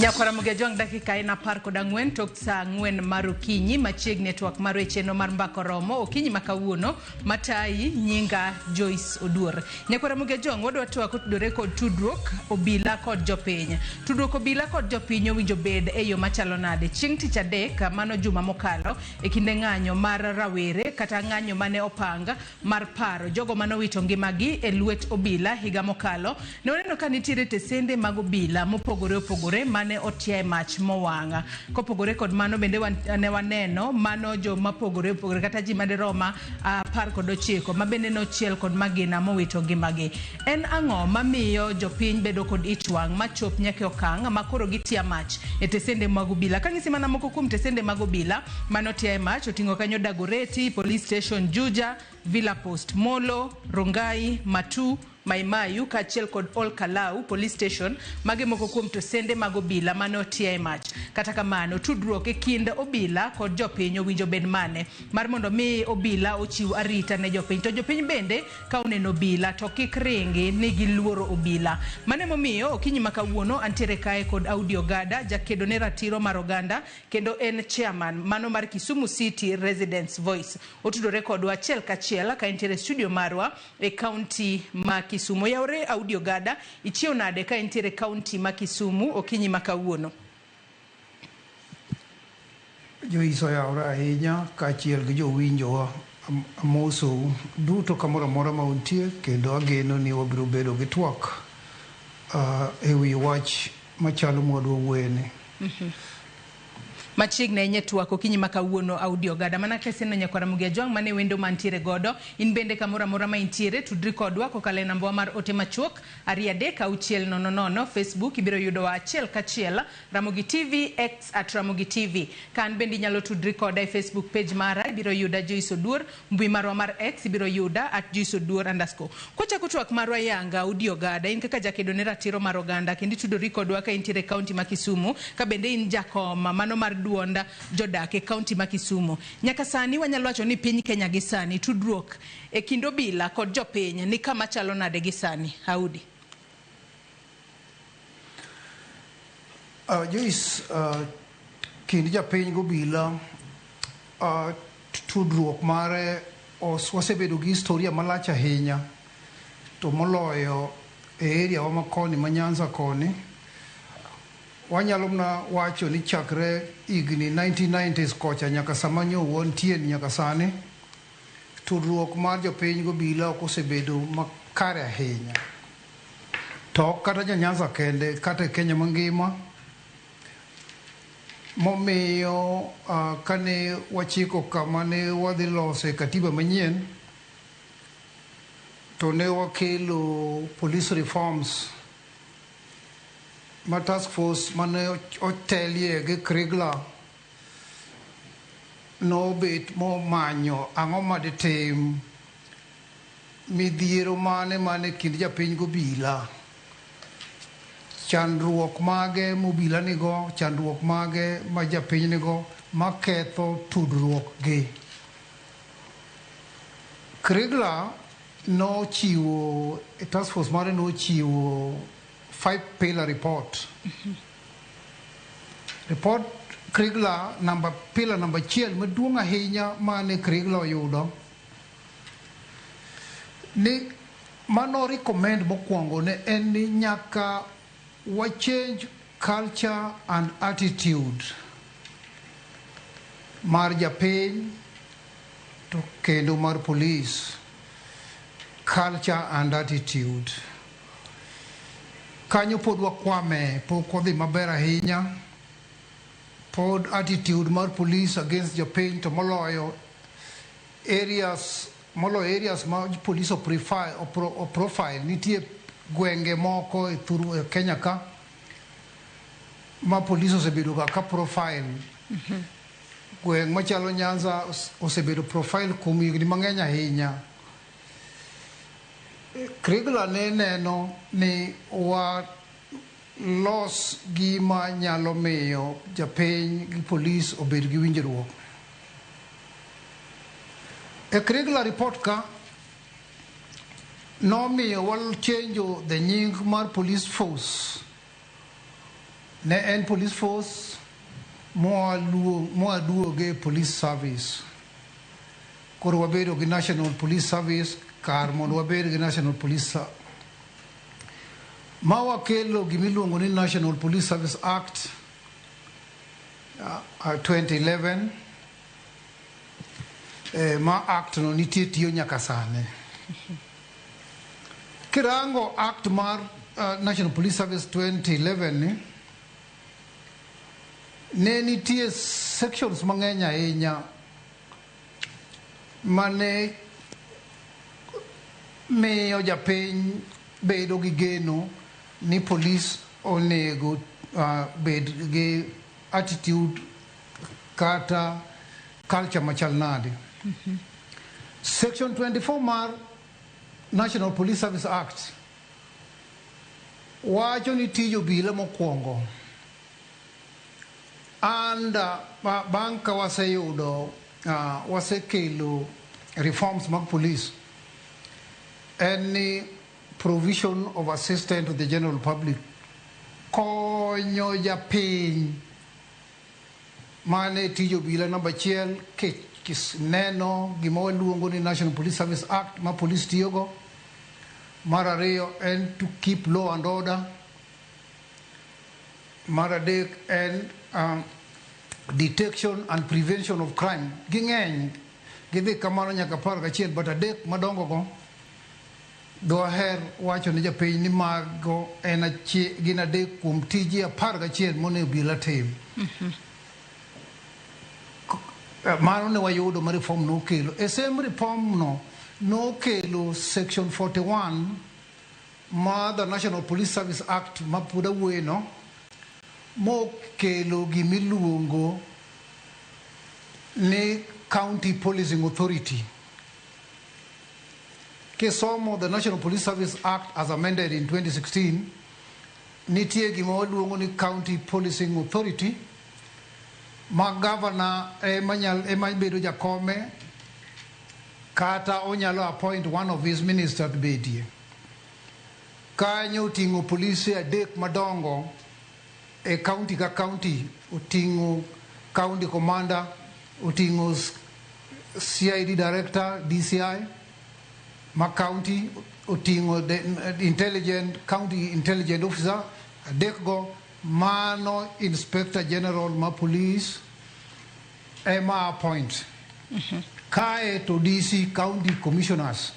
Nyakwara Mugejwang' dakika en 14 tok saa 4 mar okinyi machiegni e twak mar wecheno mar mbako romo okinyi ma kawuono matayi nyinga Joyce Oduor. Nyakwara Mugejwang' wadwa twak otudore kod tudruok obila kod jopiny. Tudruok obila kod jopiny owinjo bed e yo machalo nade? Chieng' tich adek mano juma mokalo e kinde ng'anyo mar rawere kata ng'anyo mane opang mar paro jogo mane owito ngimagi e lwet obila higa mokalo, ne waneno ka nitiere tesende mag obila mopogore opogore mane otia e mach mowang'. Kopogore kod mano bende ne waneno mano joma pogore opogore kata ji madirom 19 ma bende nochiel kod magina mowito ngimagi. En ang'o mamiyo jopiny bedo kod ich wang' machop nyaka e okang' ma koro gitia mach e tesende mag obila? Kang'isi mana moko kuom tesende mag obila mane otia e mach oting'o kanyo Dagoretti, Police Station Juja, Villa Post Molo, Rongai, Matu, Mai Mahiu kaachiel kod Ol Kalou Police Station. Magi moko kuom tosende mag obila mane otia e mach. Kata kamano, tudruok e kind obila kod jopiny owinjo bed mane mar mondo mi obila ochiw arita ne jopiny, to jopiny bende ka oneno obila to kik ringi ni giluoro obila. Mano emomiyo okinyi ma kawuono antiere kae kod Audi Ogada, jakedo ne ratiro mar oganda kendo en chairman mano mar Kisumu City Residents Voice. Otudore kodwa achiel kachiel ka entiere studio marwa e kaunti ma Kisumu. Oyawore Audi Ogada, ichiew nade ka entiere kaunti ma Kisumu okinyi ma kawuono? Joyce oyawore ahinya kaachiel gi jowinjowa. Amosou duto kamoro amora ma untie kendo ageno ni wabiro bedo gi twak e wi wach machalo mwadwa wuoyeni. Machiegni ahinya e twak okinyi ma kawuono Audi Ogada. Mana kaka nyakwara Ramogi Ajwang' mane wendo mantiere godo. In bende kamoro amora ma intiere, tudri kodwa kokalo e nambawa mar ote machuok 23600. Facebook ibiro yudowa achiel kachiel Ramogi TV, X at Ramogi TV. Ka an bende inyalo tudri koda e Facebook page mara, ibiro yuda Joyce Oduor. Mbui marwa mar X ibiro yuda at Joyce Oduor underscore. Kwachako twak marwa yanga Audi Ogada, in kaka jakedo ne ratiro mar oganda kendo itudori kodwa ka intiere e kaunti ma Kisumu, ka bende in jakom mano mar duond jodak e kaunti ma Kisumu. Nyaka sani wanyalo wacho ni piny Kenya gi sani tudruok e kind obila kod jopiny ni kama chalo nade gi sani, Audi? Joyce, kind japiny gobila tudruok mare wasebedo gi historia malach ahinya, to moloyo e area wa makoni ma Nyanza koni. Wanyalo mana wacho ni chakre higni 1990s kocha nyaka sama nyo wantie nyaka sani, tudruok mar jopiny gobila ok osebedo makare ahinya. To ok kata jo Nyanza kende, kata e Kenya mangima. Momiyo kane wachiko kama ne wadhi loso e katiba manyien, to ne wakelo police reforms ma task force mane otelie gi Kriegler nobet momanyo ang'o maditim, midhiero mane mane kind japiny gobila, chandruok mage mobila nigo, chandruok mage ma japiny nigo maketho tudruok gi. Kriegler nochiwo, task force mare nochiwo 5 pillar report. Report Kriegler namba pillar namba 1 maduong' ahinya mane Kriegler oyudo ni mano recommend mokwongo ne en ni nyaka wa change culture and attitude mar japiny to kendo mar police. Culture and attitude. Kanyo pod wakwame, pok odhi maber ahinya. Pod attitude mar police against jopiny, to moloyo areas, moloyo areas ma police o profile. Nitie gwenge moko e thuru e Kenya ka ma police osebedo ga ka profile. Gweng' machalo Nyanza osebedo profile kuom higni mang'eny ahinya. Kriegler ne neno ni wa los gima nyalo miyo japiny gi polis obed gi winjruok. E Kriegler report ka nomiyo wachenjo the nying mar police force. Ne en police force moaduoge police service. Koro wabedo gi National Police Service kar mondo wabed gi National Police Service. Ma wakelo gimiluongo ni National Police Service Act 2011. Ma act no nitie tiyo nyaka sani. Kirango act mar National Police Service 2011 ni, ne nitie sections mang'eny ahinya mane miyo japiny bedo gi geno ni polis onego bed gi attitude kata culture machal nade. Section 24 mar National Police Service Act wacho ni tij obila mokwongo under bang' ka waseyudo wasekelo reforms mag police en ni provision of assistance to the general public, konyo japiny. Mane tij obila namba achiel neno gima waluongo ni National Police Service Act ma police tiyogo. Mar ariyo en to keep law and order. Mar adek en detection and prevention of crime. Ging'eny, gidhi kamano nyaka 11, but adek madongo go dwaher wacho ne japiny ni mago en gin adek kuom tije 11 monego obila tim. Mano ne wayudo ma reform nokelo. E same reform no nokelo section 41 mar the National Police Service Act ma pod awuoye no, mokelo gimiluongo ni County Policing Authority. Kisomo the National Police Service Act as amended in 2016, nitie gima waluongo ni County Policing Authority ma governor ema ema bedo jakome kata onyalo appoint one of his ministers to bedie. Kanyo oting'o polise adek madongo e county ka county, oting'o county commander, oting'o CID director, DCI ma county, oting'o the intelligent county intelligent officer adek go. Mano inspector general ma police ema appoint. Kae to DC, county commissioners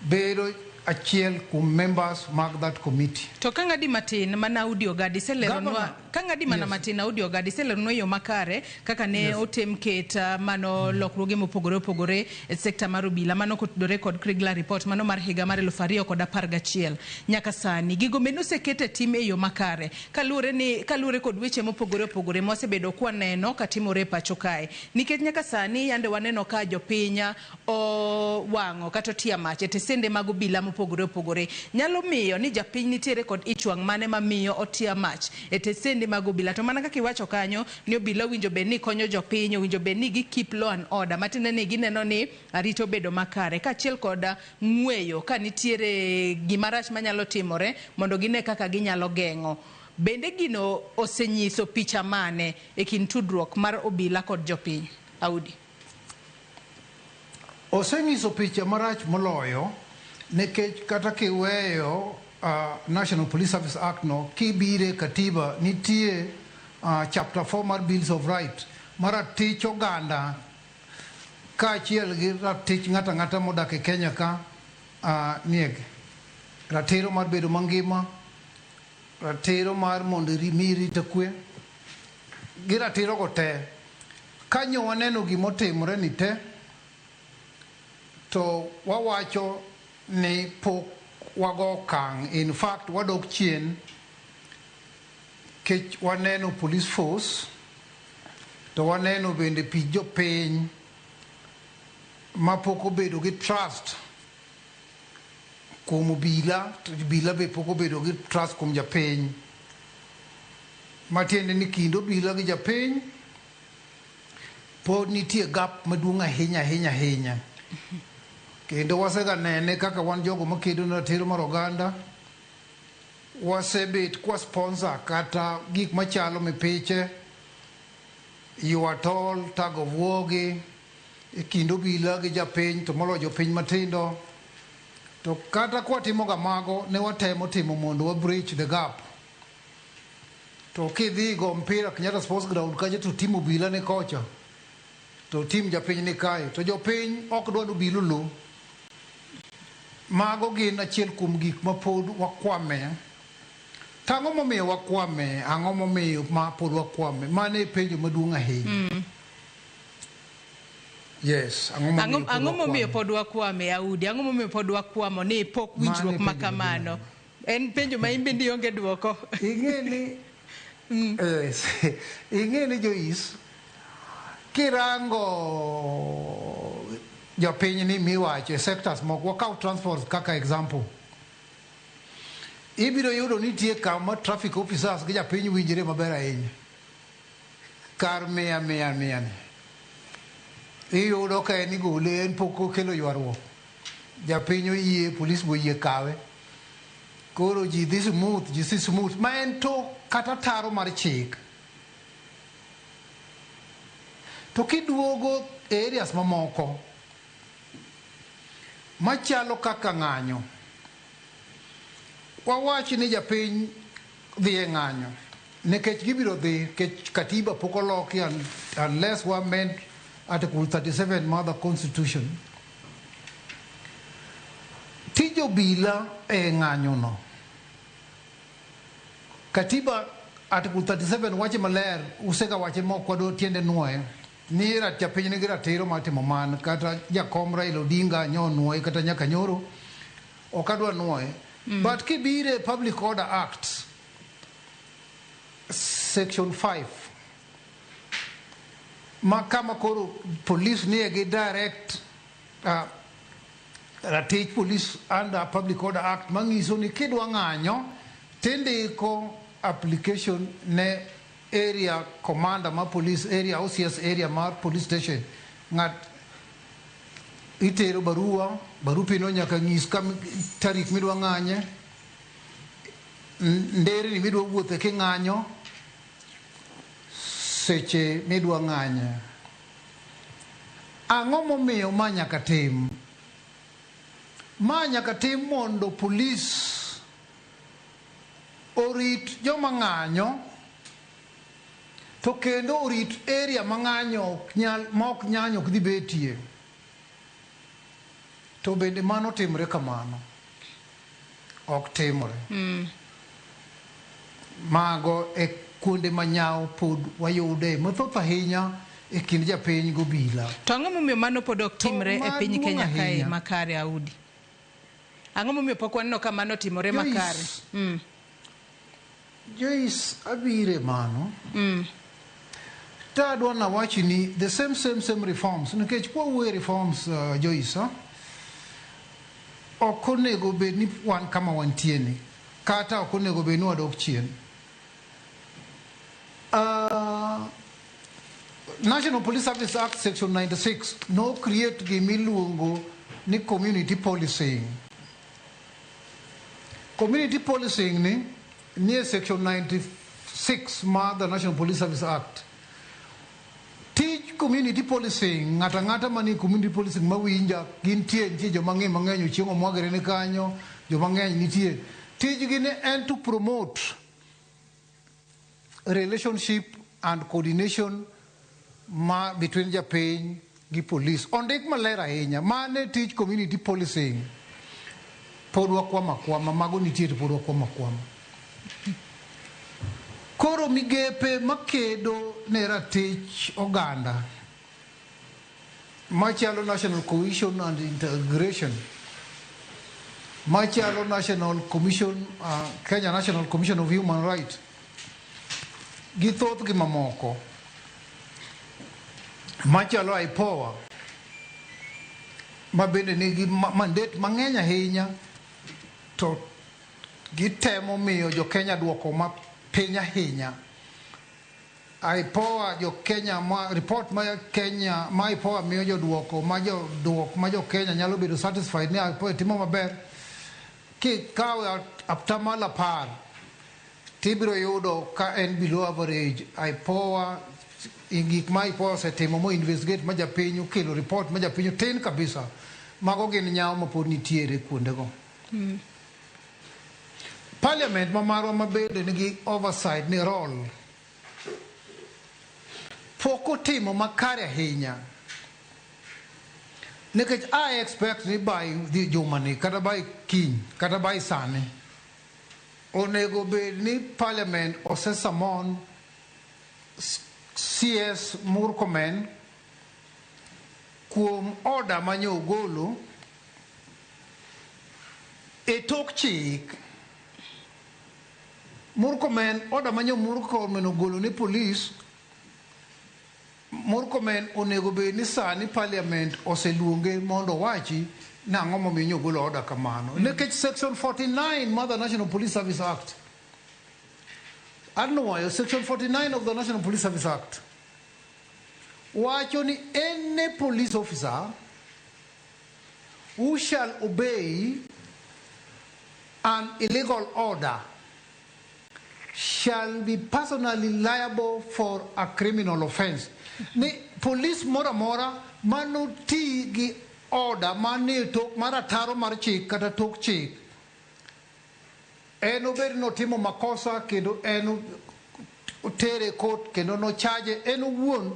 bedo achiel kuom members mag that committee. To ka ng'adi matin mana Audi Ogadi iseleronwa Governor. Ka ng'adi mana matin Audi Ogadi iseleronwa e yo makare kaka ne otem ket mano lokruoge mopogore opogore e sekta mar obila mano kotudore kod Kriegler report mano mar higa mar 2011 nyaka sani gigo bende oseket e tim e yo makare kaluwore kod weche mopogore opogore mwasebedo kwaneno katimore e pacho kae, nikech nyaka sani yande waneno ka jopiny owang'o kata otiya mach e tesende mag obila mopogore opogore. Nyalo miyo ni japiny nitiere kod ich wang' mane mamiyo otiya mach e tesende mag obila? To mana kaka iwacho kanyo ni obila owinjo bed ni konyo jopiny, owinjo bed ni gi keep law and order, matiende ni gineno ni arita obedo makare, kaachiel kod ng'weyo ka nitiere gima rach manyalo timore mondo gine kaka ginyalo geng'o. Bende gino osenyiso picha mane e kind tudruok mar obila kod jopiny, Audi? Osenyiso picha marach moloyo nikech kata kiweyo National Police Service Act no, kibire katiba nitie chapter 4 mar Bills of Rights mar ratich oganda kaachiel gi ratich ng'ato ang'ata modak e Kenya ka nie ratiro mar bedo mangima, ratiro mar mondo mi rita kwe gi ratiro go te. Kanyo waneno gimotimore ni te to wawacho ni pok wago okang'. In fact, wadok chien kech waneno police force to waneno bende pi jopiny mapok obedo gi trust kuom obila, to obila be pok obedo gi trust kuom japiny. Matiende ni kind obila gi japiny pod nitie gap maduong' ahinya ahinya ahinya. Kendo wasega nene kaka wan jogo makedo ne ratiro mar oganda, Wasebet kwa sponsor kata gik machalo mipiche, ywa tol, tug of war gi e kind obila gi japiny, to moloyo jopiny matindo. To kata kwatimo ga mago, ne watemo timo mondo wa bridge the gap. To kidhi go mpira Kenyatta Sports Ground kacha, to tim obila ni kocha, to tim japiny ni kae, to jopiny ok dwa ni obila olo. Mago gin achiel kuom gik ma pod wakwame. To ang'o momiyo wakwame? Ang'o momiyo ma pod wakwame? Mano e penjo maduong' ahinya. Yes, ang'o momiyo pod Ang'o momiyo wakwame? pod wakwame, Audi? Ang'o momiyo pod wakwamo ni pok Mano e winjruok ma penjo kamano? En penjo ma in bende ionge duoko. Ing'e ni, yes, ing'e ni Joyce, kirango jopiny ni miwacho e sectors moko, wakaw transport kaka example. Ibiro yudo nitie kama traffic officers gi japiny winjre maber ahinya. Kar mia mia mia ni. Iyudo ka en igole, en pok okelo ywaruok. Japiny oyie, polis be oyie kawe. Koro ji dhi smooth, ji dhi smooth. Ma en to kata taro mar chik. To kiduogo e areas mamoko machalo kaka ng'anyo, wawach ni japiny dhi e ng'anyo nikech gibiro dhi nikech katiba pok oloki, unless we amend article 37 mar the constitution. Tij obila e ng'anyo no, katiba article 37 wache maler, usega wache mok wadwa tiende nuoye ni japiny nigi ratiro mar timo mano. Kata jakom Raila Odinga nyo nuoye kata nyaka nyoro ok adwa nuoye. But kibire Public Order Act section 5, ma kama koro police nie gi direct ratich police under Public Order Act, manyiso ni kidwa ng'anyo tindiko application ne area commander mar police area, OCS area mar police station. Ng'at itero barua, barupino nyaka nyis kam tarik midwa ng'anye, nderni midwa wuothe king'anyo, seche midwa ng'anye. Ang'o momiyo ma nyaka tim? Ma nyaka tim mondo polis orit joma ng'anyo, to kendo orit area ma ng'anyo ok nyal, ma ok ng'anyo ok dhi betie. To bende mano timre kamano? Ok timore. Mago e kuonde ma nyawo pod wayude mathoth ahinya e kind japiny gobila. To ang'o momiyo mano pod ok timre e piny maduong' Kenya kae ahinya. makare, Audi? Ang'o momiyo pok waneno ka mano timore Joyce, makare? Joyce, abire mano. To adwa nawach ni the same same same reforms, nikech kwawuoyo reforms, Joyce, huh? Ok onego bed ni wan kama wantie ni, kata ok onego bed ni wadok chien. National Police Service Act section 96 no create gimiluongo ni community policing. Community policing ni nie section 96 mar the National Police Service Act. Tij community policing, ng'ato ang'ata manie community policing mawinja, gintie, nitie joma ng'e mang'eny, Ochieng' Omwagre ni kanyo, joma ng'eny nitie. Tijgi ne en to promote relationship and coordination ma between japiny gi police. Ondik maler ahinya, mane tij community policing. Pod wakwamo akwama, mago nitie to pod wakwamo akwama. Koro migepe makedo ne ratich oganda machalo National Cohesion and Integration, machalo National Commission, Kenya National Commission of Human Rights, gi thothgi mamoko machalo IPOA, ma bende nigi mandate mang'eny ahinya, to gitemo miyo jo Kenya duoko ma piny ahinya. IPOA jo Kenya ma report ma Kenya ma IPOA miyo joduoko ma joduok ma jo Kenya nyalo bedo satisfied ni IPOA timo maber, kikawe atamalo 10. Tibiro yudo ka en below average. IPOA, gik ma IPOA osetimo mo investigate ma japiny okelo report ma japiny tin kabisa. Mago gin nyawo ma pod nitiere kuondego. Parliament ma marwa ma bende nigi oversight ni role pok otimo makare ahinya. Nikech I expect ni by the jumani kata by kiny kata by sani onego bed ni parliament ose summon CS Murkomen kuom order manye ogolo e tok chik. Murkomen, order manye Murkomen ogolo ne police, Murkomen onego bed ni sani parliament oseluonge mondo owachi ni ang'o momiyo nyo ogolo order kamano. Nikech section 49 mar the National Police Service Act, anuoyo section 49 of the National Police Service Act wacho ni any police officer who shall obey an illegal order shall be personally liable for a criminal offense. Ni police moro amora manoti gi order manie tok mar ataro mar chik kata tok chik, en obed notimo makosa kendo en otere court kendo nochaje en owuon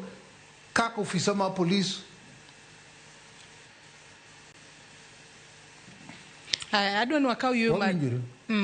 kaka ofisa mar police. Adwa ni wakaw yueyo ma Wawinjore.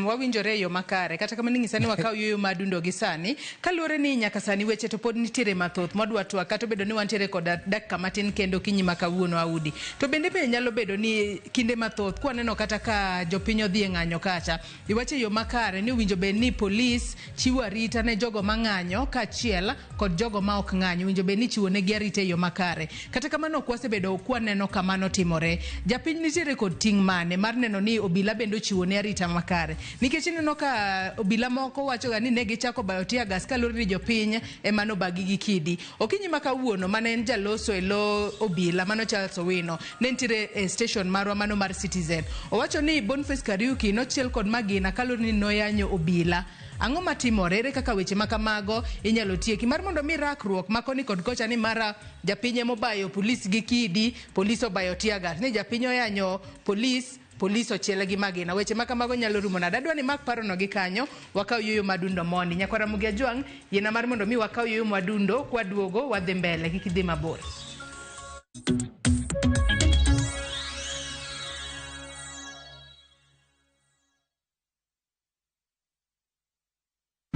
Wawinjore e yo makare. Kata kamano inyisa ni wakaw yueyo madundo gi sani. Kaluwore ni nyaka sani weche to pod nitiere mathoth mwadwa twak, kata obedo ni wantiere kod dakika matin kendo okinyi ma kawuono Audi. To bende be nyalo bedo ni kinde mathoth kwaneno kata ka jopiny odhi e ng'anyo kacha, iwacho e yo makare ni owinjo bed ni polis chiwo arita ne jogo mang'anyo kaachiel kod jogo ma ok ng'any, owinjo bed ni ichiwo negi arita e yo makare. Kata kamano ok wasebedo kwaneno kamano timore. Japiny nitiere kod ting' mane mar neno ni obila bende ochiwo ne arita makare? Nikech ineno ka obila moko wacho ga ni ne gichako bayo tear gas kaluwore ni jopiny ema nobagi gi kidi. Okinyi ma kawuono mane en jaloso e lo obila mano Charles Owino ne nitiere e station marwa mano mar Citizen. Owacho ni Boniface Kariuki nochiel kod magina kaluwore ni noyanyo obila. Ang'o matimore? Ere kaka weche ma kamago inyalo tieki? Mar mondo mi rakruok ma koni kod kocha ni mara japiny emobayo polis gi kidi, polis obayo tear gas, ni japiny oyanyo polis, polis ochiele gi magina. Weche ma kamago nyalo rumo nade? Adwa ni mak parono gi kanyo, wakaw yueyo madundo mondi. Nyakwara Ramogi Ajwang', yiena mar mondo mi wakaw yueyo madundo, kwaduogo wadhi mbele, kik idhi mabor.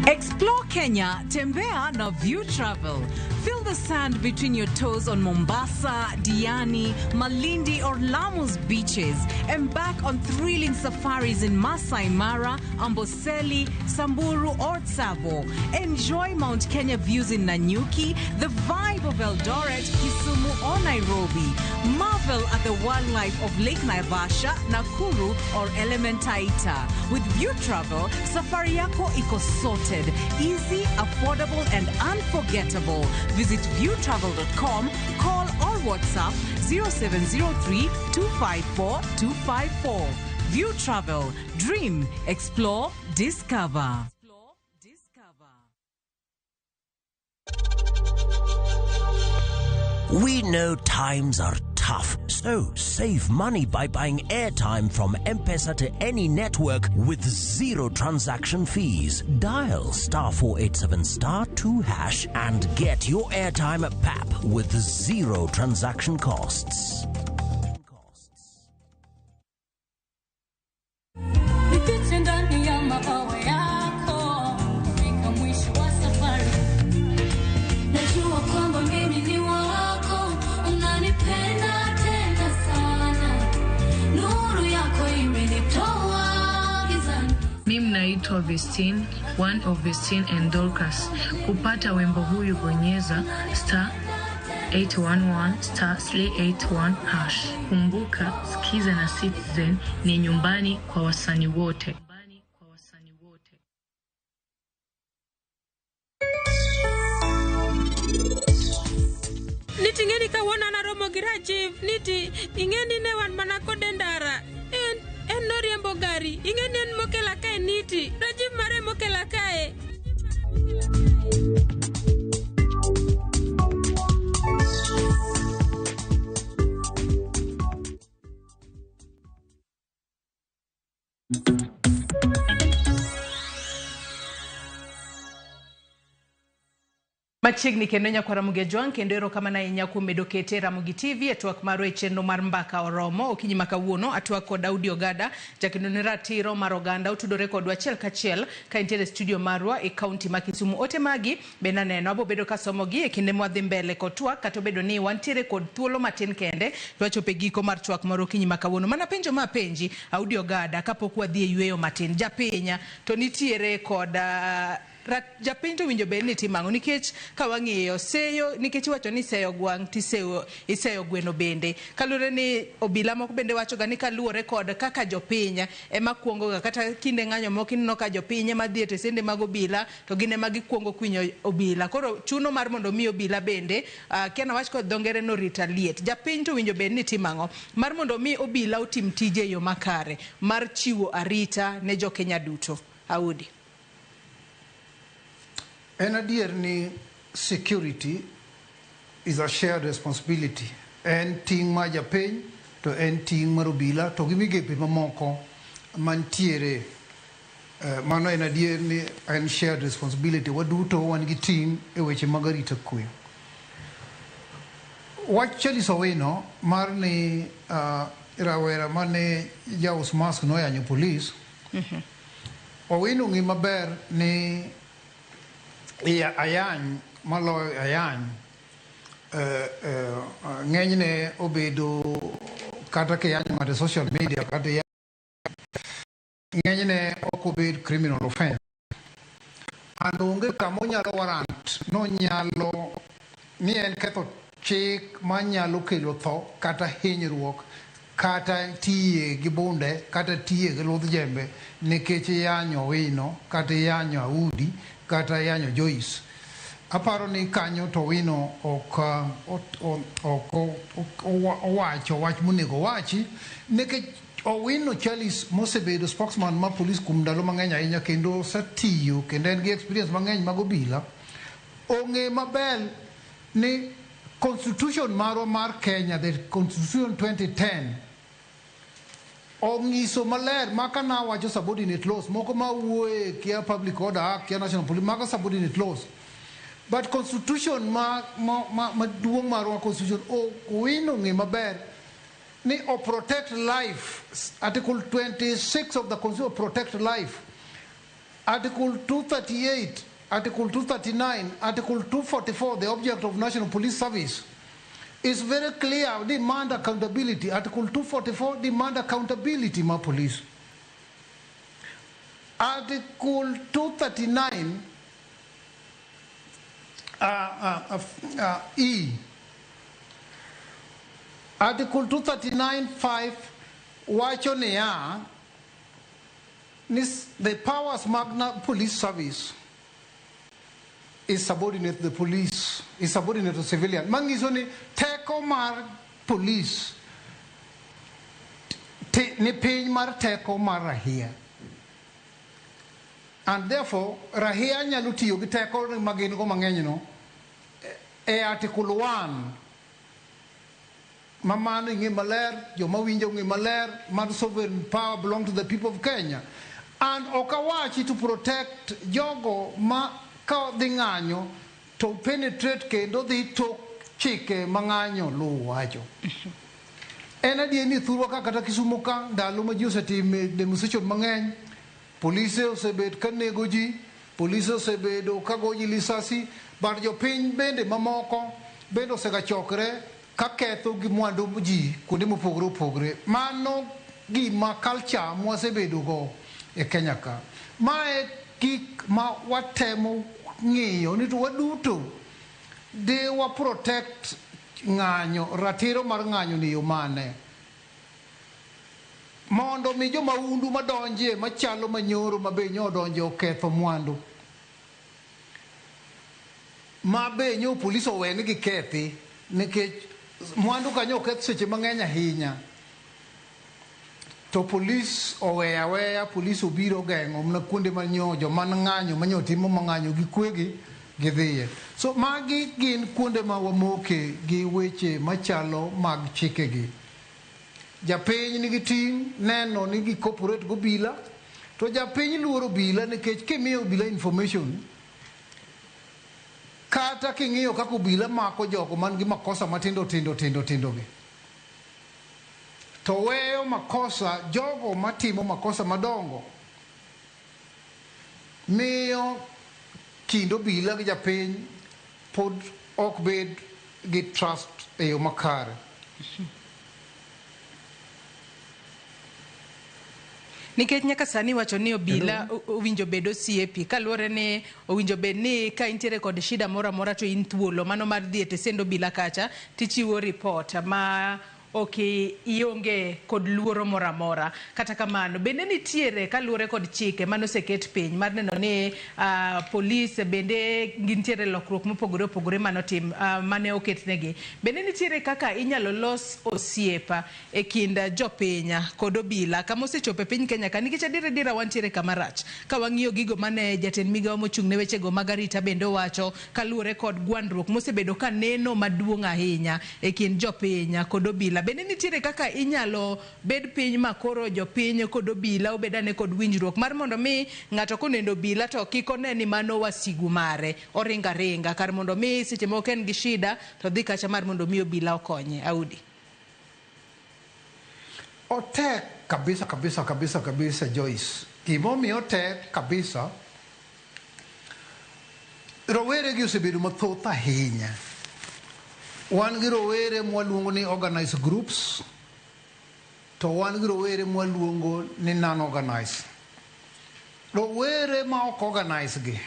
Explore Kenya, tembea na View Travel. Feel the sand between your toes on Mombasa, Diani, Malindi or Lamu's beaches. Embark on thrilling safaris in Masai Mara, Amboseli, Samburu or Tsavo. Enjoy Mount Kenya views in Nanyuki, the vibe of Eldoret, Kisumu or Nairobi. Marvel at the wildlife of Lake Naivasha, Nakuru or Elementaita. With View Travel, safari yako iko sorted. Easy, affordable and unforgettable. Visit viewtravel.com, call or WhatsApp 0703 254 254. View Travel. Dream, explore, discover. We know times are tough, so save money by buying airtime from M-Pesa to any network with zero transaction fees. Dial star 487 star 2 hash and get your airtime at PAP with zero transaction costs. Nifiche ndani ya mabawa yako, fika mwisho wa safari. Najua kwamba mimi ni wako, unanipenda tena sana. Nuru yako imenitoa gizani. Mimi naitwa Vestine, one of Vestine and Dorcas. Kupata wimbo huyu bonyeza star 811 star 381 hash. Kumbuka, Skiza na Citizen ni nyumbani kwa wasanii wote. Niti ing'eni kawuono an aromo gi Rajiv, niti ing'eni ne wan mana kode ndara. En noriembo gari, ing'eni en mokela kae niti. Rajiv mare mokela kae. Machiegni kendo nyakwar Ramogi Ajwang' kendo erokamano ahinya kuom medo kete Ramogi TV e twak marwa e chenro mar Mbaka Oromo. Okinyi ma kawuono atwak kod Daudi Ogada, jakendo ne ratiro mar oganda otudore kodwa achiel kachiel ka entiere e studio marwa e kaunti ma Kisumu. Ote magi bende aneno abo bedo kasomogi e kinde mwadhi mbele kod twak kata obedo ni wantiere kod thuolo matin kende to wachopo e giko mar twak mar okinyi ma kawuono. Mana penjo ma apenji Audi Ogada kapok wadhi e yweyo matin. Japinya to nitiere kod japiny to owinjo bed ni timo ang'o nikech ka wang'iyo seyo nikech iwacho ni iseyo gwang' tiseyo iseyo gweno bende kaluwore ni obila moko bende wacho ga ni kaluwore kod kaka jopiny ema kuongo ga kata kinde ng'anyo moko ineno ka jopiny ema dhi e tesende mag obila to gin ema gikuongo kwinyo obila koro chuno mar mondo mi obila bende kia nawach kod dho ngere no retaliate. Japiny to owinjo bed ni timo ang'o mar mondo mi obila otim tije e yo makare mar chiwo arita ne jokenya duto? Audi. En adier ni security is a shared responsibility. En ting' mar japiny to en ting' mar obila to gi migepe mamoko mantiere. Mano en adier ni en shared responsibility. Waduto wan gi ting' e weche mag arita kwe. Wach Charles Owino mar ni rawera mane jaus mask noyanyo polis. Owino ng'e maber ni ayany maloyo ayany ng'enyne obedo kata kiyanyo ng'ato e social media kata ng'enyne ok obed criminal offense. And onge kama onyalo warrant nonyalo ni en ketho chik manyalo kelo tho kata hinyruok kata tiye gi bunde kata tiye gi ludh jembe nikech iyanyo Owino kata iyanyo Audi kata iyanyo Joyce. Aparo ni kanyo to Owino ok owacho wach monego owachi nikech Owino Charles mosebedo spokesman mar police kuom ndalo mang'eny ahinya kendo osetiyo kendo en gi experience mang'eny mag obila ong'e maber ni constitution marwa mar Kenya, the constitution 2010 ong'iso maler maka nawacho subordinate laws moko mawuoye kia Public Order Act, kia National Police, mago subordinate laws, but constitution ma maduong' marwa constitution Owino ng'e maber ni o protect life. Article 26 of the constitution protect life. Article 238, Article 239, Article 244, the object of National Police Service is very clear, demand accountability. Article 244 demand accountability ma police. Article 239 E. Article 239.5 wacho niya ni the powers mag police service is subordinate to the police, is subordinate to civilian. Manyiso ni teko mar police ni piny mar teko mar rahia. And therefore, rahia nyalo tiyo gi teko ma gin go mang'eny no e Article 1 ma mano ing'e maler, joma winjo ng'e maler, mar sovereign power belong to the people of Kenya. And ok awachi to protect jogo ma ka dhi ng'anyo to penetrate kendo dhi tok chike ma ng'anyo luwo wacho. En adier ni thurwa ka kata Kisumu ka ndalo ma ji osetime demonstration mang'eny, polise osebet ka nego ji, polise osebedo ka go ji lisasi, but jopiny bende mamoko bende osegachokre ka ketho gi mwandu ji kuonde mopogore opogore. Mano gima culture mwasebedo go e Kenya ka. Mae gik ma watemo ng'iyo ni to waduto de wa protect ng'anyo, ratiro mar ng'anyo ni yo mane. Mondo mi jomahundu madonje machalo manyoro ma be nyo odonje oketho mwandu. Ma be nyo polis oweni gi kethi nikech mwandu kanyo oketh seche mang'eny ahinya. To polis oweyo aweya, polis obiro geng'o mana kuonde ma nyo joma ng'anyo manyo timo mang'anyo gi kwegi gidhiye. So magi gin kuonde ma wamoke gi weche machalo mag chikegi. Japiny nigi ting' neno ni gi cooperate gobila, to japiny luoro obila nikech kimiyo obila information kata king'iyo kaka obila mako jogo man gi makosa matindo tindo tindo tindo gi to weyo makosa jogo matimo makosa madongo miyo kind obila gi japiny pod ok bed gi trust e yo makare. Nikech nyaka sani iwacho ni obila owinjo bed osiepi kaluwore ni owinjo bed ni ka intiere kod shida moro amora to in thuolo mano mar dhi e tesend obila kacha tichiwo report ma ok ionge kod luoro moro amora. Kata kamano, bende nitiere kaluwore kod chike mane oseket piny mar neno ni polis bende gintiere lokruok mopogore opogore mane otim mane oketnegi. Bende nitiere kaka inyalo los osiep e kind jopiny kod obila kama osechopo e piny Kenya ka nikech adier adiera wantiere kama rach ka wang'iyo gigo mane jatend migawo mochung' ne wechego mag arita bende owacho kaluwore kod gwandruok mosebedo ka neno maduong' ahinya e kind jopiny kod obila. Bende nitiere kaka inyalo bed piny ma koro jopiny kod obila obed ane kod winjruok mar mondo mi ng'ato koneno obila to kik one ni mano wasigu mare oringo aringa kar mondo mi seche moko en gi shida to dhi kacha mar mondo mi obila okonye. Audi. Otek kabisa kabisa kabisa kabisa Joyce. Gimomiyo otek kabisa, rowere gi osebedo mathoth ahinya. Wan gi rowere mwaluongo ni organized groups, to wan gi rowere mwaluongo ni non-organized. Rowere ma ok organized gi,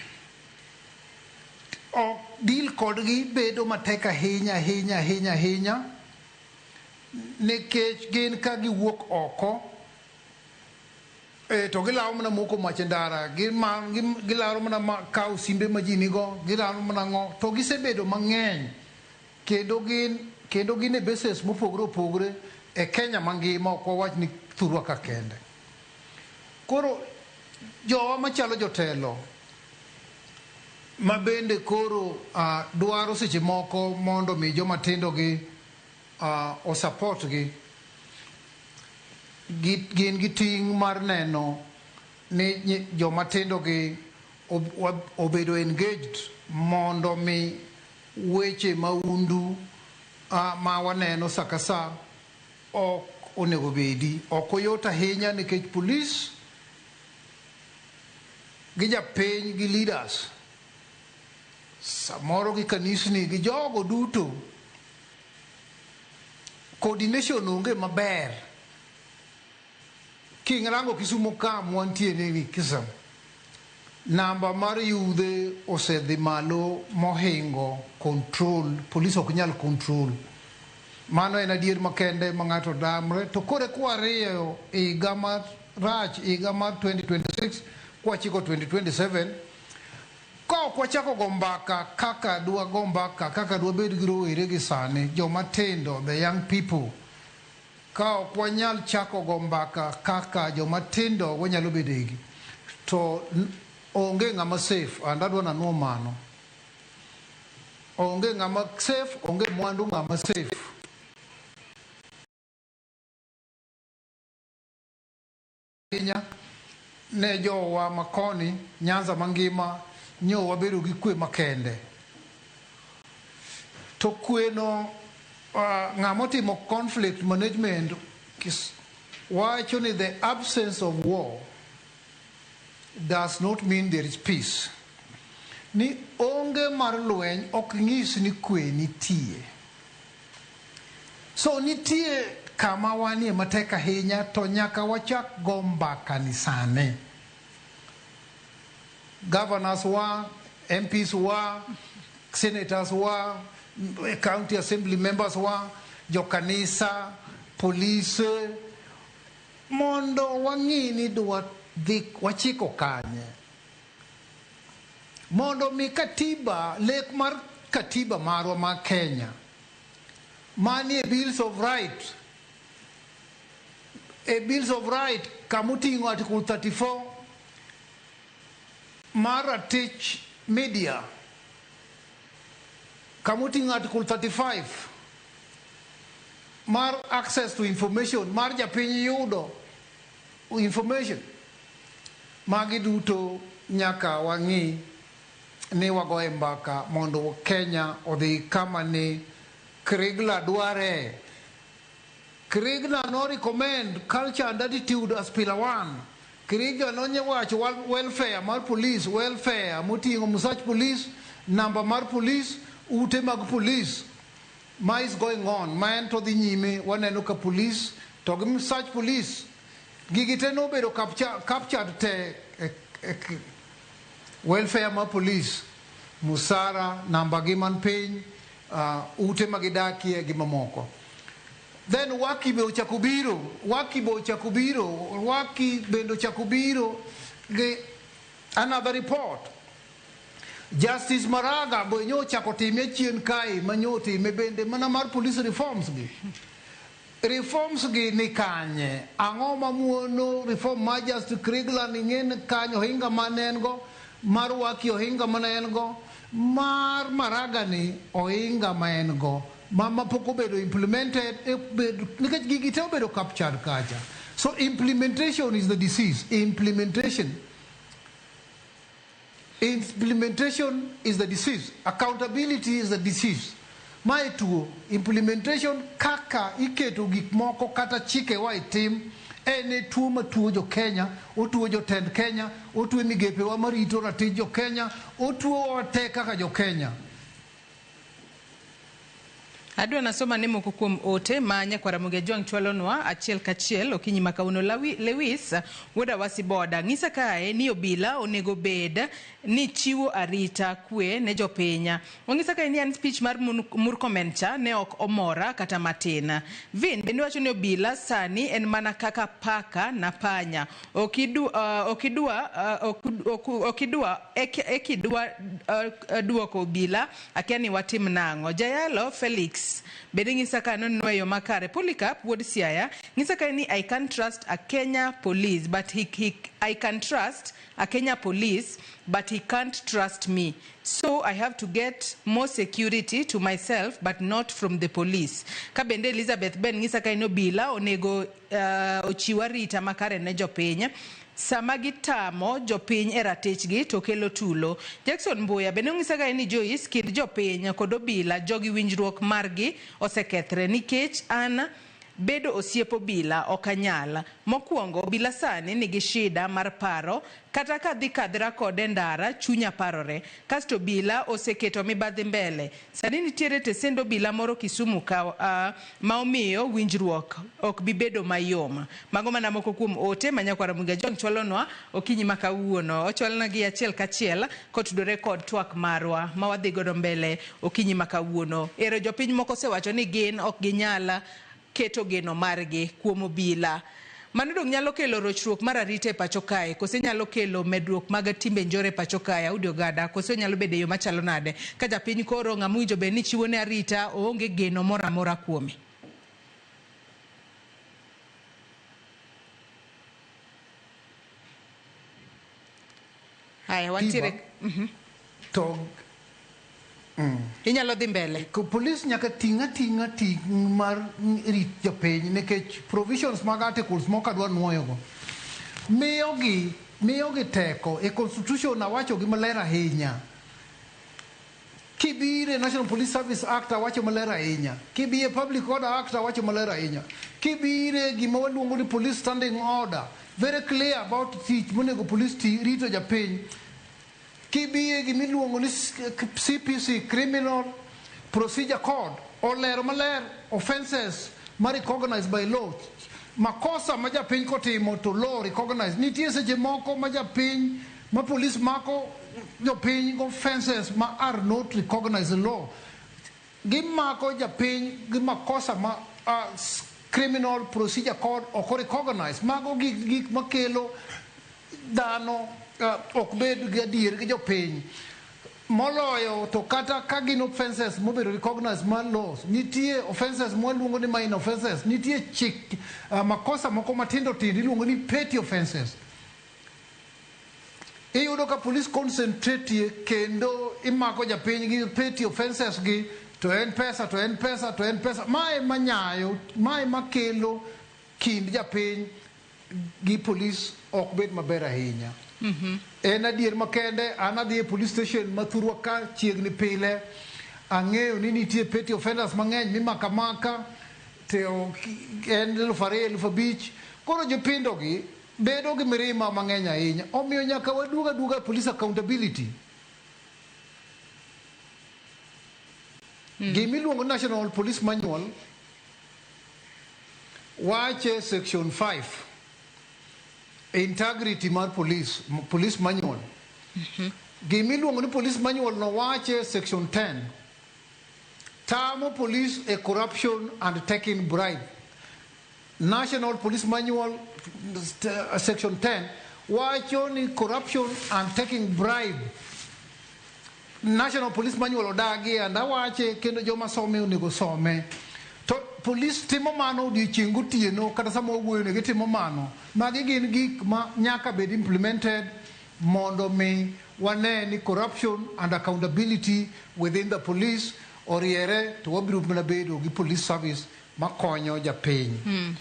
ok deal kodgi bedo matek ahinya ahinya ahinya ahinya nikech gin ka giwuok oko to gilaro mana moko mach e ndara, gilaro mana kawo simbe ma ji nigo, gilaro mana ng'o, to gisebedo mang'eny kendo gin e bases mopogore opogore e Kenya mangima, ok wawach ni thurwa ka kende. Koro jowa machalo jotelo ma bende koro dwaro seche moko mondo mi joma tindo gi osupport gi, gin gi ting' mar neno ni joma tindo gi obedo engaged mondo mi weche maundu ma waneno sa ka sa ok onego bedi. Ok oyot ahinya nikech polis gi japiny gi leaders samoro gi kanisni gi jogo duto coordination onge maber. King'rango Kisumu ka mwantie ni Kisumu, namba mar yudhe osedhi malo mohingo control, polis ok nyal control. Mano en adier makende ma ng'ato damre. To koro kwariyo higa marach, higa mar 2026 kwachiko 2027, ka ok wachako go mbaka kaka dwa go mbaka kaka dwa bed gi rowere gi sani, joma tindo, the young people, ka ok wanyal chako go mbaka kaka joma tindo wanyalo bedegi, to onge ng'ama safe. And adwa nanuo mano, onge ng'ama safe, onge mwandu ng'ama safe ahinya ne jowa makoni Nyanza mangima nyo wabedo gi kwe makende. To kweno ng'ama otimo conflict management wacho ni the absence of war does not mean there is peace. Ni onge mar lweny ok nyis ni kwe nitie. So nitie kama wanie matek ahinya to nyaka wachak go mbaka ni sani. Governors wa, MPs wa, senators wa, county assembly members wa, jokanisa, polise, mondo wang'i ni dwa dhi wachiko kanye. Mondo mi katiba, lek mar katiba marwa ma Kenya, manie Bills of Right, E Bills of Right kamoting'o Article 34 mar ratich media, kamoting'o Article 35 mar access to information mar japiny yudo information. Magi duto nyaka wang'i ni wagoye mbaka mondo Kenya odhi kama ni Kriegler dware. Kriegler no recommend culture and attitude as pillar one. Kriegler nonyewacho welfare mar police, welfare moting'o musach police, namba mar police, ute mag police. Ma is going on, ma en to dhi nyime, waneno ka police to gi musach police. Gigi te nobedo captured te e, welfare mar police, musara, namba gi man piny, ute ma gidakie gi mamoko. Then Waki be ochako biro, Waki be ochako biro, Waki bende ochako biro gi another report. Justice Maraga be nyo ochako time chien kae ma nyo otime bende mana mar police reforms gi. Reforms gi ni kanye? Ang'o mamuono reform mar Justice Kriegler ni ng'en kanyo ohinga mane en go, mar Waki ohinga mane en go, mar Maraga ni ohinga ma en go, ma pok obedo implemented, nikech gigi te obedo captured kacha. So implementation is the disease. Implementation. Implementation is the disease. Accountability is the disease. Mae tuo, implementation kaka iketo gik moko kata chikewa e tim en e tuo matuo jo Kenya, otuo jotend Kenya, otuo migepewa marito ratich jo Kenya, otuowa te kaka jo Kenya. Adwa nasoma ne moko kuom ote ma nyakwara Ramogi Ajwang' chwalonwa achiel kachiel okinyi ma kawuono. Lewis wuod Awasi Boda ng'isa kae ni obila onego bed ni chiwo arita kwe ne jopiny. Ong'isa kae ni en speech mar Murkomen cha ne ok omora kata matin. Vin bende wacho ni obila sani en mana kaka paka na panya. Okidwa ekidwa duoko obila akia ni watim nang'o. Jayalo Felix bende ng'isa ka noneno e yo makare. Polycarp wuod Siaya ng'isa ka ni I can trust a Kenya police but he I can trust a Kenya police but he can't trust me. So I have to get more security to myself but not from the police. Ka bende Elizabeth Ben ng'isa ka ni obila onego ochiw arita makare ne jopiny. Sama gitamo jopiny e ratichgi to kelo tulo. Jackson Mbuya bende ong'isa ka ni Joyce kind jopiny kod obila jogi winjruok margi osekethre nikech an bedo osiep obila ok anyal. Mokwongo obila sani nigi shida mar paro kata ka dhi kadhra kode ndara chunya parore. Kasto obila oseketo mibadhi mbele. Sani nitiere tesend obila moro Kisumu ka ma omiyo winjruok ok bi bedo mayom. Mago mana moko kuom ote ma nyakwara Ramogi Ajwang' chwalonwa okinyi ma kawuono. Ochwalna gi achiel kachiel kotudore kod twak marwa ma wadhi godo mbele okinyi ma kawuono. Ero jopiny moko osewacho ni gin ok ginyal keto geno margi kuom obila. Mano dong nyalo kelo rochruok mar arita e pacho kae, kose nyalo kelo medruok mag timbe njore e pacho kae, Audi Ogada, kose nyalo bedo e yo machalo nade? Ka japiny koro ng'ama owinjo bed ni chiwo ne arita oonge geno moro amora kuome. Haya, wantiere. To Inyalo dhi mbele. Police nyaka ting' ating'a ting' mar rit jopiny nikech provisions mag articles moko adwa nuoyogo. Miyogi teko e constitution awacho gi maler ahinya. Kibire National Police Service Act awacho maler ahinya. Kibire Public Order Act awacho maler ahinya. Kibire gima waluongo ni Police Standing Order, very clear about tich monego police ti rito japiny. Kibire gima iluongo ni CPC, Criminal Procedure Code, olero maler offences ma recognized by law. Makosa ma japiny kotimo to law recognize. Nitie seche moko ma japiny ma police mako jopiny go offences ma are not recognized in law. Gimako japiny gi makosa ma Criminal Procedure Code ok recognize. Mago gik makelo dhano ok bed gi adier gi jopiny. Moloyo to kata ka gin offenses mobedo recognized mar laws, nitie offenses mwaluongo ni minor offenses, nitie chik makosa moko matindo tindo iluongo ni petty offenses. Iyudo ka police concentrate kendo imako japiny gi petty offenses gi to en pesa to en pesa to en pesa. Mae manyayo, mae makelo kind japiny gi police ok bed maber ahinya. En adier makende, an adhi e police station ma thurwa ka chiegni pile, ang'eyo ni nitie petty offenders mang'eny mimako amaka to en 2000, 5000. Koro jopindogi gi bedo gi mirima mang'eny ahinya. Omiyo nyaka waduog aduoga police accountability. Gimiluongo National Police Manual wache section 5 integrity mar police, police manual. Gimiluongo ni police manual no wache section 10 tamo police e corruption and taking bribe. National Police Manual section 10 wacho ni corruption and taking bribe. National Police Manual odagi and awache kendo joma some onego some. To police timo mano odiochieng' gotieno kata sama wawuoyo ni gitimo mano. Magi gin gik ma nyaka bed implemented mondo mi wane ni corruption and accountability within the police oriere to wabiro mana bedo gi police service makonyo japiny.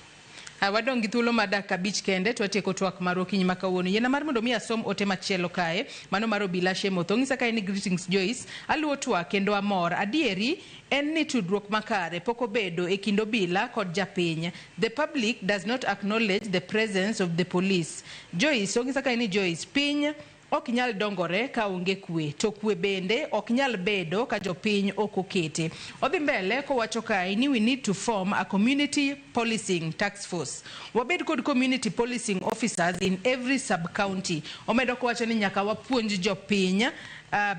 Wadong' gi thuolo mar dakika 5 kende to watieko twak marwa okinyi ma kawuono. Yiena mar mondo mi asom ote machielo kae, mano mar Obila Shemotho. Ong'isa kae ni greetings Joyce, aluwo twak kendo amor. Adieri en ni tudruok makare pok obedo e kind obila kod japiny. The public does not acknowledge the presence of the police. Joyce, ong'isa kae ni Joyce, piny ok nyal dongore ka onge kwe, to kwe bende ok nyal bedo ka jopiny ok okete. Odhi mbele kowacho kae ni we need to form a community policing task force. Wabed kod community policing officers in every sub-county. Omedo kowacho ni nyaka wapuonj jopiny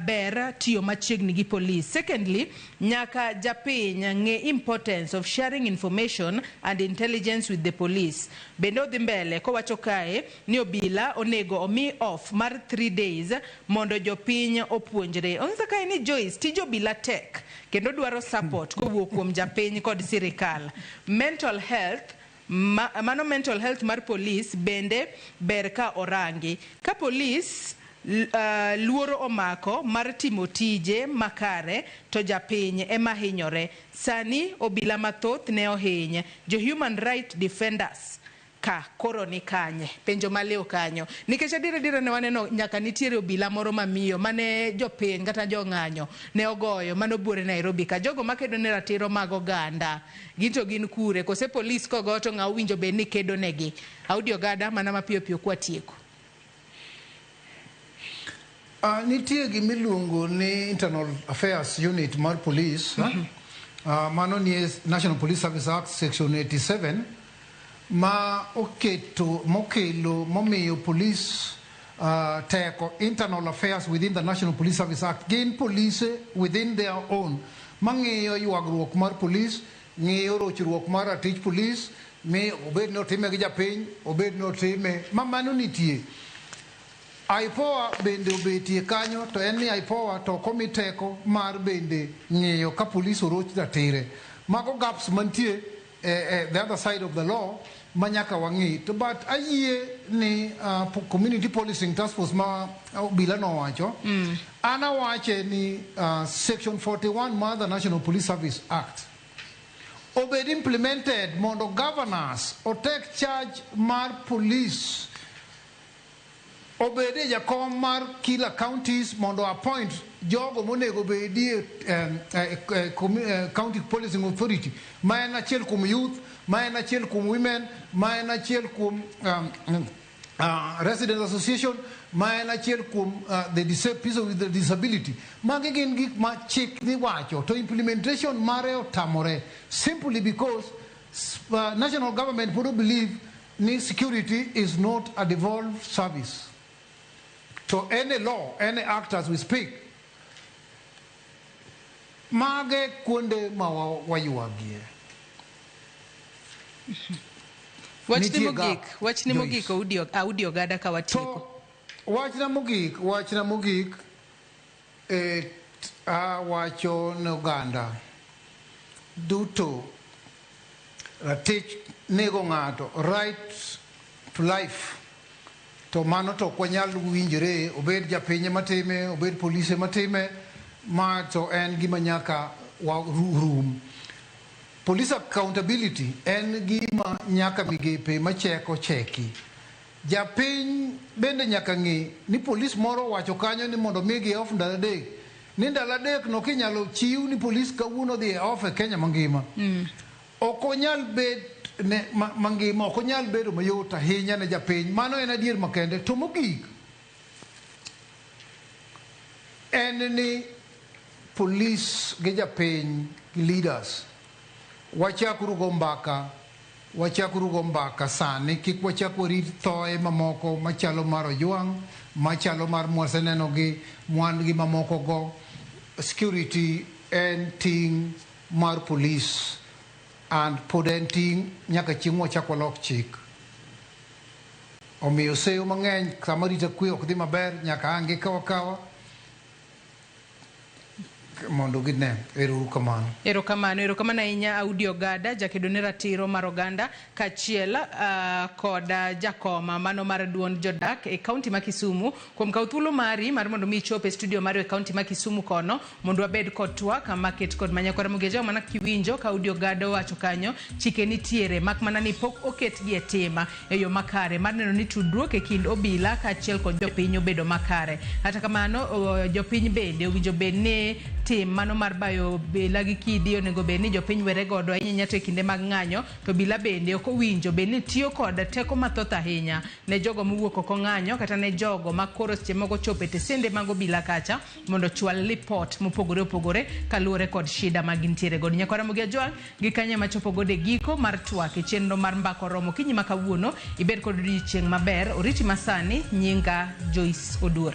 ber tiyo machiegni gi police. Secondly, nyaka japiny ng'e importance of sharing information and intelligence with the police. Bende odhi mbele kowacho kae ni obila onego omi off mar 3 days mondo jopiny opuonjre. Ong'isa kae ni Joyce, tij obila tek kendo dwaro support kowuok kuom japiny kod sirikal. Mental health mano mental health mar police bende ber ka orangi. Ka police luoro omako mar timo tije makare to japiny ema hinyore. Sani obila mathoth ne ohiny. Jo human right defenders ka koro ni kanye? Penjo maliw kanyo. Nikech adier adier ne waneno nyaka nitiere obila moro mamiyo mane jopiny kata jong'anyo ne ogoyo mane obuore Nairobi ka. Jogo makedo ne ratiro mag oganda gin to gin kure? Kose polis kogo to ng'a owinjo bed ni kedo negi? Audi Ogada mana mapiyo piyo kwatieko. Nitie gimiluongo ni Internal Affairs Unit mar police. Mano ni National Police Service Act section 87 ma oketo mokelo momiyo police teko internal affairs within the National Police Service Act gin police within their own mang'iyo ywagruok mar police, ng'iyo rochruok mar ratich police, mi obed ni otime gi japiny, obed ni otime ma mano nitie. IPOA bende obetie kanyo to en ni IPOA to ok omi teko mar bende ng'iyo ka police oroch ratire. Mago gaps mantie the other side of the law ma nyaka wang'i. To but ayie ni community policing task force ma obila nowacho, an awache ni section 41 mar the National Police Service Act obed implemented mondo governors otek charge mar police obed e jakom mar kila counties mondo appoint jogo monego bedie county policing authority ma en achiel kuom youth, ma en achiel kuom women, ma en achiel kuom resident association, ma en achiel kuom the people with the disability. Magi gin gik ma chik dhi wacho to implementation mare otamore simply because national government pod believe ni security is not a devolved service. To any law, any act as we speak, mage kuonde ma waywagie. Wachni mogik, wachni mogik Audi Ogada ka watieko. Wachna mogik, Awacho ne oganda duto ratich nego ng'ato, right to life, to mano to ok wanyal winjore, obed japiny matime, obed polise matime, ma to en gima nyaka rum. Police accountability en gima nyaka migepe macheko cheki. Japiny bende nyaka ng'e ni polis moro owacho kanyo ni mondo migi off ndalo 3, ni ndalo 3 no kinyalo chiw ni polis kawuono dhi e off e Kenya mangima. Ok onyal bet ne mangima, ok onyal bedo mayot ahinya ne japiny. Mano en adier makende. To mogik en ni polis gi japiny gi leaders wachakuru go mbaka, wachakuru go mbaka sani, kik wachak warit thoe mamoko machalo mar Ojwang', machalo mar mwaseneno gi mwandgi mamoko go. Security en ting' mar polis and pod en ting' nyaka chieng' wachak walok chik. Omiyo seyo mang'eny sama arita kwe ok dhi maber nyaka ang' gikaw akawa mondo gine. Ero uru kamano. Erokamano, erokamano ahinya Audi Ogada, jakedo ne ratiro mar oganda kaachiel kod jakoma mano mar duond jodak e kaunti ma Kisumu kuom kawo thuolo mari mar mondo mi ichop e studio marwa e kaunti ma Kisumu kono mondo wabed kod twak maket kod manyakwara Mugeja. Mana kiwinjo ka Audi Ogada owacho kanyo, chike nitiere mak mana ni pok oketgi e tim e yo makare mar neno ni tudruok e kind obila kaachiel kod jopiny obedo makare. Kata kamano, jopiny bende owinjo bed ni tim mano mar bayo obila gi kidi onego bed ni jopiny were godo ahinya to e kinde mag ng'anyo, to obila bende ok owinjo bed ni tiyo kod teko mathoth ahinya ne jogo mowuok oko ng'anyo kata ne jogo ma koro seche moko chopo e tesende mag obila kacha mondo ochwal lipot mopogore opogore kaluwore kod shida ma gintiere godo. Nyakwara Ramogi Ajwang' gi kanyo ema chopo godo e giko mar twak e chenro mar Mbaka Oromo okinyi ma kawuono. Ibed kod odiechieng' maber. Oriti masani, nyinga Joyce Oduor.